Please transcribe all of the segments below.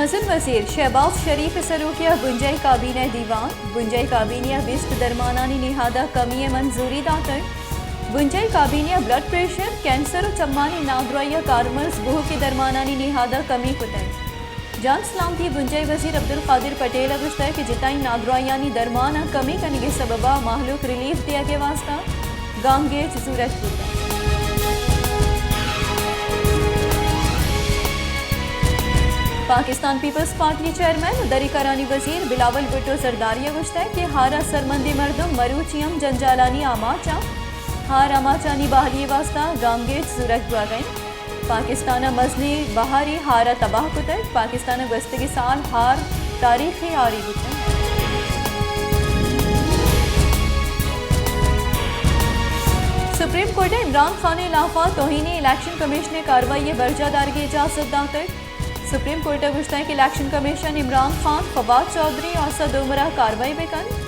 مزن وزیر شہباز شریف ءِ سروکی ءَ بنجاہی کابینہ ءِ دیوان، بنجاہی کابینہ ءَ بیست درمانانی نہاد ءَ کمی ءِ منظوری داتگ۔ بنجاہی کابینہ ءَ بلڈ پریشر، کینسر ءُ چمانی نادراہی ءَ کارمرز بوہوکیں درمانانی نہاد ءَ کمی کتگ۔ جان سلامتی ءِ بنجاہی وزیر عبدالقادر پٹیل ءَ گوشتگ کہ جتائیں نادراہیانی درمان ءَ کمی کنگ ءِ سبب ءَ مہلوک ریلیف دیگ ءِ واستہ گامگیج زورگ بوتگ۔ پاکستان پیپلز پارٹی ءِ چیئرمین ءُ دری کارانی وزیر بلاول بھٹو زرداری ءَ گوشتگ کہ ہار ءِ سرمندیں مردم مروچی ہم جنجالانی آماچ اَنت، ہار آماچانی بحالی ءِ واستہ گامگیج زورگ بوگ ءَ اِنت۔ پاکستان ءَ مزنیں بہارے ہار ءَ تباہ کتگ۔ پاکستان ءَ گوستگیں سال ہار تاریخی ہارے بوتگ۔ سپریم کورٹ ءَ عمران خان ءِ ہلاپ ءَ توہین الیکشن کمیشن ءِ کاروائی ءِ برجاہ دارگ ءِ اجازت داتگ۔ سپریم کورٹ ءَ گوشتگ کہ الیکشن کمیشن عمران خان، فواد چوہدری ءُ اسد عمر ءَ کاروائی بہ کنت۔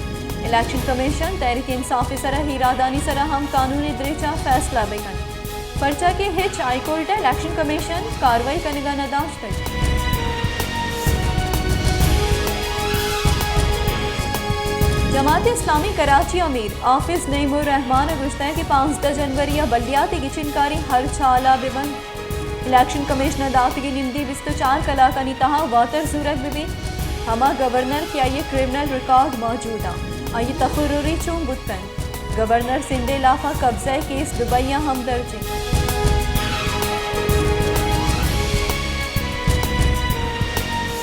الیکشن کمیشن تحریک انصاف ءِ سرا ایرادانی سرا ہم قانونی دریچہ ءَ فیصلہ بہ کنت۔ پرچا کہ ہچ ہائی کورٹ ءَ الیکشن کمیشن کاروائی کنگ ءَ نہ داشتگ۔ جماعت اسلامی کراچی ءِ امیر حافظ نعیم الرحمان ءَ گوشتگ کہ پانزدہ جنوری ءَ بلیاتی گچینکاری ہر چال ءَ بہ بنت۔ الیکشن کمیشن ءَ داتگیں نمدی بیست ءُ چار کلاکانی تہا واتر زورگ بہ بیت۔ ہما گورنر کہ آئی ءِ کرمنل ریکارڈ موجود اَنت، آئی ءِ تقرری چون بوت کنت؟ گورنر سندھ ءِ ہلاپ ءَ قبضہ ءِ کیس دبئی ءَ ہم درج اِنت۔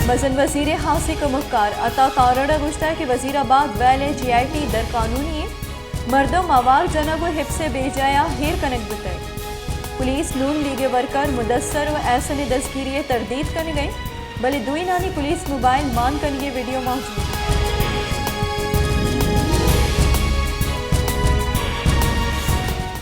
مزن وزیر ءِ ہاسیں کمکار عطا تارڑ ءَ گوشتگ کہ وزیر آباد ویل ءِ جے آئی ٹی درقانونی اِنت، مردم آوار جنگ ءُ حبس ءِ بے جاہ ءَ ایر کنگ بوتگ۔ پولیس نون لیگ ءِ ورکر مدثر ءُ احسن ءِ دزگیری ءِ تردید کنگ ءَ اِنت، بلے دوئینانی پولیس موبائل مان کنگ ءِ ویڈیو موجود۔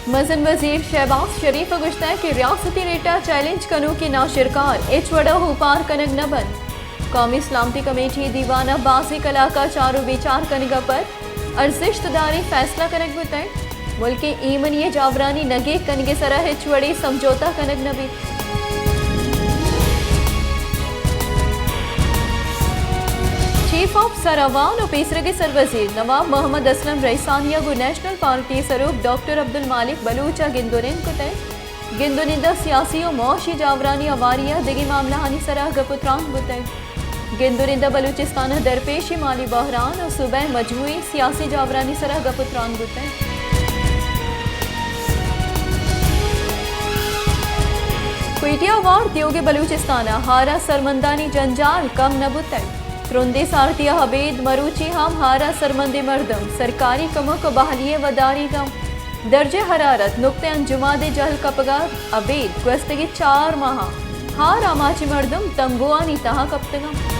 مزن وزیر شہباز شریف ءَ گوشتگ کہ ریاستی ریٹ ءَ چیلنج کنوکیں ناشرکار ہچ وڑ ءَ اوپار کنگ نہ بنت۔ قومی سلامتی کمیٹی ءِ دیوان ءَ بازیں کلاک ءَ چار ءُ بیچار کنگ ءَ پد ارزشت داریں فیصلہ کنگ بوتگ۔ ملک ءِ ایمنی ءِ جاورانی نگیگ کنگ ءِ سرا ہچ وڑیں سمجھوتہ کنگ نہ بیت۔ چیف آف سر اعوان ءُ پیسرگ ءِ سروزیر نواب محمد اسلم رئیسانی ءَ گوں نیشنل پارٹی ءِ سروک ڈاکٹر عبدالمالک بلوچ ءَ گند ءُ نند کتگ۔ گند ءُ نند ءَ سیاسی ءُ معاشی جاورانی ہواری ءَ دگہ معاملہانی سرا گپ ءُ تران بوتگ۔ گند ءُ نند ءَ بلوچستان ءَ درپیشیں مالی بحران ءُ صوبہ ءِ مجموعی سیاسی جاورانی سرا گپ ءُ تران بوتگ۔ کوئٹہ ءَ ہوار دیوگیں بلوچستان ءَ ہار ءِ سرمندانی جنجال کم نہ بوتگ۔ ترندیں سارتی ءَ ابید مروچی ہم ہار ءِ سرمندیں مردم سرکاری کمک ءُ بحالی ءِ وداریگ ءَ اَنت۔ درجہ حرارت نقطہ انجماد ءِ جہل کپگ ءَ ابید گوستگیں چار ماہ ءَ ہار آماچیں مردم تمبوانی تہا کپتگ اَنت۔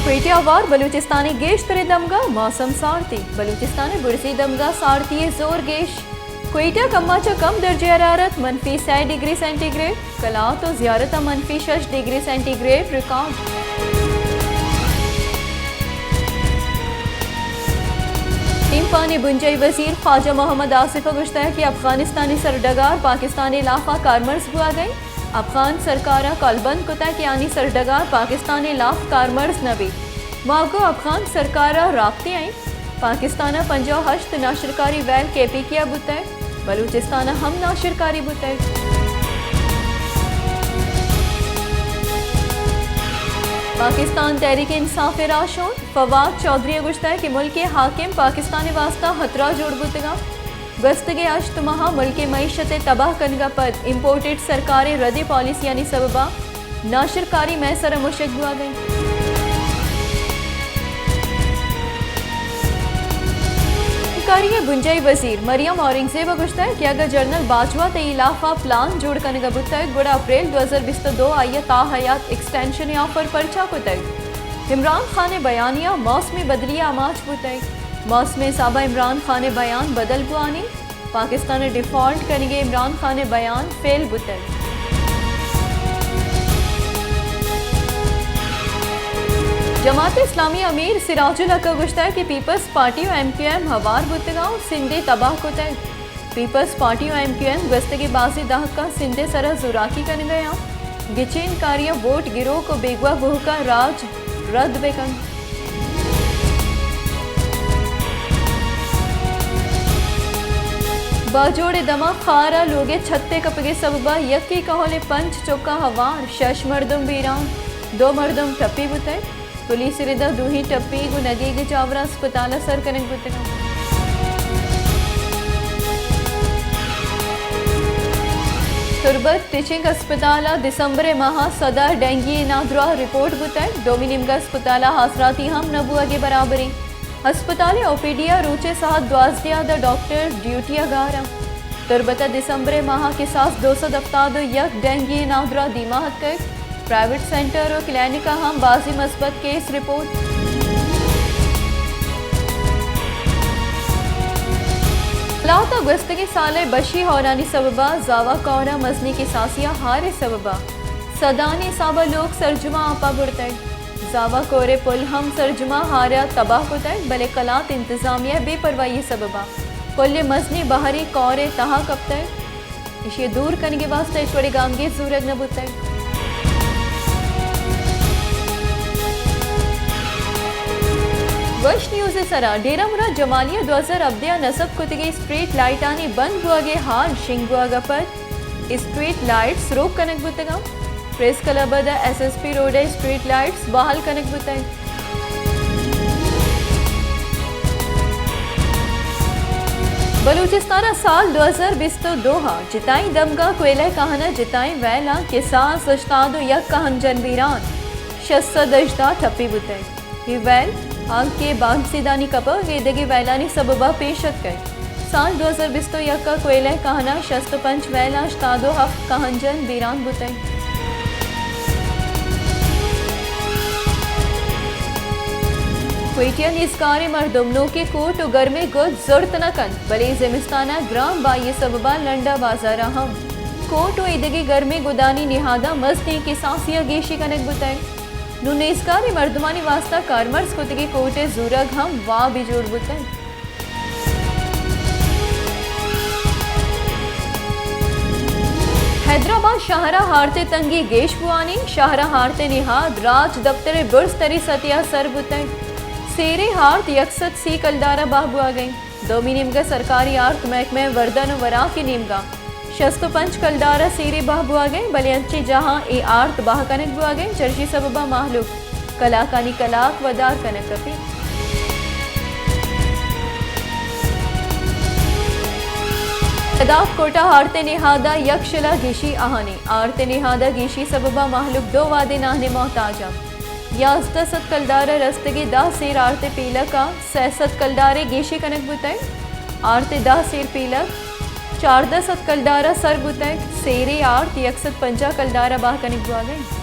کوئٹہ ءَ ہوار بلوچستان ءِ گیشتریں دمگ ءَ موسم سارتی۔ بلوچستان ءِ برزی دمگ ءَ سارتی ءِ زور گیش۔ کوئٹہ کم ءَ چہ کم درجہ حرارت منفی سئے ڈگری سینٹی گریڈ، قلات ءُ زیارت ءَ منفی شش ڈگری سینٹی گریڈ ریکارڈ۔ ایمپان ءِ بنجاہی وزیر خواجہ محمد آصف ءَ گوشتگ کہ افغانستان ءِ سرڈگار پاکستان ءِ ہلاپ ءَ کارمرز بوگ ءَ اِنت۔ افغان سرکار ءَ کالبند کتگ کہ آنی سرڈگار پاکستان ءِ ہلاپ کارمرز نہ بیت۔ ما گوں افغان سرکار ءَ رابطہ ءَ ایں۔ پاکستان ءَ پنجاہ ءُ ہشت ناشرکاری ویل کے پی کے ءَ بوتگ، بلوچستان ءَ ہم ناشرکاری بوتگ۔ پاکستان تحریک انصاف ءِ راہشون فواد چوہدری ءَ گوشتگ کہ ملک ءِ حاکم پاکستان ءِ واستہ ہترہ جوڑ بوتگ اَنت۔ گوستگیں ہشت ماہ ءَ ملک ءِ معیشت ءِ تباہ کنگ ءَ پد امپورٹڈ سرکار ءِ ردیں پالیسیانی سبب ءَ ناشرکاری مئے سر ءَ مشگ بوگ ءَ اِنت۔ کاری ءِ بنجاہی وزیر مریم اورنگزیب ءَ گوشتگ کہ اگاں جنرل باجوہ تئی ہلاپ ءَ پلان جوڑ کنگ ءَ بوتگ، گڑا اپریل دو ہزار بیست ءُ دو ءَ آئی ءَ تاحیات ایکسٹینشن ءِ آفر پرچا کتگ؟ عمران خان ءِ بیانیہ موسمی بدلی ءِ آماچ بوتگ۔ موسم ءِ حساب ءَ عمران خان ءِ بیان بدل بوان اِنت۔ پاکستان ءِ ڈیفالٹ کنگ ءِ عمران خان ءِ بیان فیل بوتگ۔ جماعت اسلامی ءِ امیر سراج الحق ءَ گوشتگ کہ پیپلز پارٹی ءُ ایم کیو ایم ہوار بوتگ اَنت ءُ سندھ ءَ تباہ کتگ۔ پیپلز پارٹی و ایم کیو ایم گوستگیں بازیں دہکاں سندھ ءِ سرا زوراکی کنگ ءَ آں۔ گچین کاری ءَ ووٹ گروک و بیگواہ بوہگاں راج رد بہ کنت۔ باجوڑ ءِ دماں خار ءَ لوگ ءِ چھت ءِ کپگ ءِ سبب ءَ یکے کہول ءِ پنچ چکاں ہوار، شش مردم بیران، دو مردم ٹپی بوتگ۔ پولیس ءِ رد ءَ دوہیں ٹپیگ و نگیگ ءِ جاوراں اسپتال ءَ سر کنگ بوتگ انت۔ تربت ٹیچنگ اسپتال ءَ دسمبر ءِ ماہ ءَ سد ءَ ڈینگی ءِ نادراہ رپورٹ بوتگ۔ دومی نیمگ ءَ اسپتال ءَ آسراتی ہم نہ بوگ ءِ برابر انت۔ اسپتال ءِ او پی ڈی ءَ روچ ءِ ساعت دوازدہ ءَ داں ڈاکٹر ڈیوٹی ءَ گار انت۔ تربت ءَ دسمبر ءِ ماہ ءَ کساس دو سد ہفتاد و یک ڈینگی ءِ نادراہ دیما اتکگ۔ پرائیویٹ سینٹر و کلینک ءَ ہم بازیں مثبت کیس رپورٹ۔ قلات ءَ گوستگیں سال ءِ بشی ہورانی سبب ءَ زاوا کور ءَ مزنیں کساسے ءَ ہار ءِ سبب ءَ سدانی حساب ءَ لوگ سرجم ءَ آپ ءَ برتگ۔ زاوا کور ءِ پل ہم سرجم ءَ ہار ءَ تباہ کتگ، بلے قلات انتظامیہ ءِ بے پرواہی ءِ سبب ءَ پل ءِ مزنیں بہرے کور ءِ تہا کپتگ۔ ایشی ءَ دور کنگ ءِ واستہ ہچ وڑیں گامگیج زورگ نہ بوتگ۔ وش نیوز ءِ سرا ڈیرہ مراد جمالی ءَ دو ہزار ہبدہ ءَ نصب کتگیں اسٹریٹ لائٹانی بند بوگ ءِ حال شنگ بوگ ءَ پد اسٹریٹ لائٹس روک کنگ بوتگ انت۔ پریس کلب ءَ داں ایس ایس پی روڈ ءِ اسٹریٹ لائٹس بحال کنگ بوتگ۔ بلوچستان ءَ سال دو ہزار بیست و دو ءَ جتائیں دمگاں کوئلہ کہن ءَ جتائیں ویلاں کساس ہشتاد و یک کہن جن بیران، شش سد ہژدہ ٹپی بوتگ۔ اے ویل ہانکہ بانسیدانی کپگ ءُ ایدگہ ویلانی سبب ءَ پیش اتکگ۔ سال دو ہزار بیست و یک ءَ کوئلہ کہن ءَ شست و پنچ ویل ءَ ہشتاد و ہفت کہن جن بیران بوتگ۔ کوئٹہ ءَ نیزگاریں مردم نوکیں کوٹ ءُ گرمیں گد زرت نہ کنت، بلے زمستان ءَ گران بائی ءِ سبب ءَ لنڈ ءَ بازار ءَ ہم کوٹ ءُ ایدگہ گرمیں گدانی نہاد ءَ مزنیں کساسے ءَ گیشی کنگ بوتگ۔ نوں نیزگاریں مردمانی واستہ کارمرز کتگیں کوٹ ءِ زورگ ہم وابے جوڑ بوتگ۔ حیدرآباد شہر ءَ ہارت ءِ تنگی گیش بوان اِنت۔ شہر ءَ ہارت ءِ نہاد راج دپتر ءِ برز تریں سطح ءَ سر بوتگ۔ سیریں ہارت یک سد سی کلدار ءَ بہا بوگ ءَ اِنت۔ دومی نیمگ ءَ سرکاری آرت محکمہ ءِ وردن ءُ وراک ءِ نیمگ ءَ شست ءُ پنچ کلدار ءَ سیرے بہا بوگ ءَ اِنت، بلے انچیں جاہاں اے آرت بہا کنگ بوگ ءَ اِنت، چرشی سبب ءَ مہلوک کلاکانی کلاک ودار کنگ ءَ کپیت۔ شہداد کوٹ ءَ آرت ءِ نہاد ءَ یک شل ءَ گیشی آہانی، آرت ءِ نہاد ءِ گیشی سبب ءَ مہلوک دو وہدے نان ءِ محتاج اَنت۔ یازدہ سد کلدار ءَ رستگیں دہ سیر آرت ءِ پیلک ءَ سئے سد کلدارے گیشی کنگ بوتگ۔ آرت ءِ دہ سیر پیلک چاردہ سد کلدار ءَ سر بوتگ۔ سیرے آرت یک سد پنجاہ کلدار ءَ بہا کنگ بوگ ءَ اِنت۔